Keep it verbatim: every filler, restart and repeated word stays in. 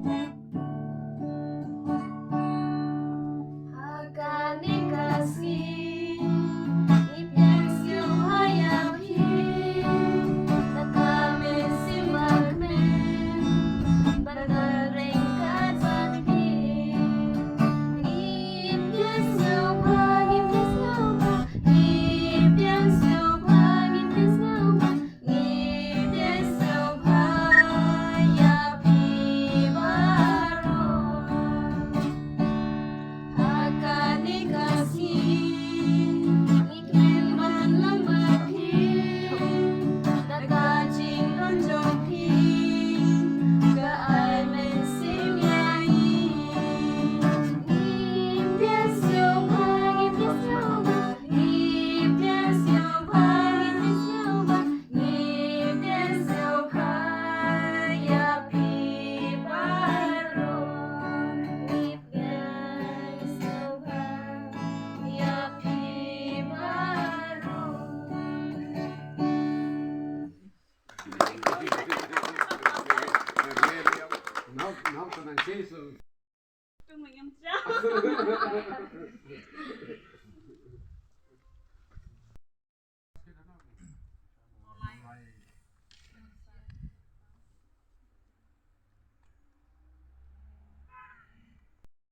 Ha kane ka sngi, ngi pdiang sngewbha ïa phi, da ka mynsiem bakmen, ban don ryngkat bad phi. Ngi pdiang sngewbha, ngi pdiang sngewbha, ngi pdiang sngewbha, ngi pdiang sngewbha. Ngi pdiang sngewbha ïa phi baroh. Ha kane ka sngi, ngi kmen ban long bad phi, da ka jinglong jong phi, ka ai mynsiem ïa ngi. Ngi pdiang sngewbha, ngi pdiang sngewbha, ngi pdiang sngewbha, ngi pdiang sngewbha, ngi pdiang sngewbha ïa phi baroh. Ngi pdiang sngewbha ïa phi baroh. Now, now, can I say so?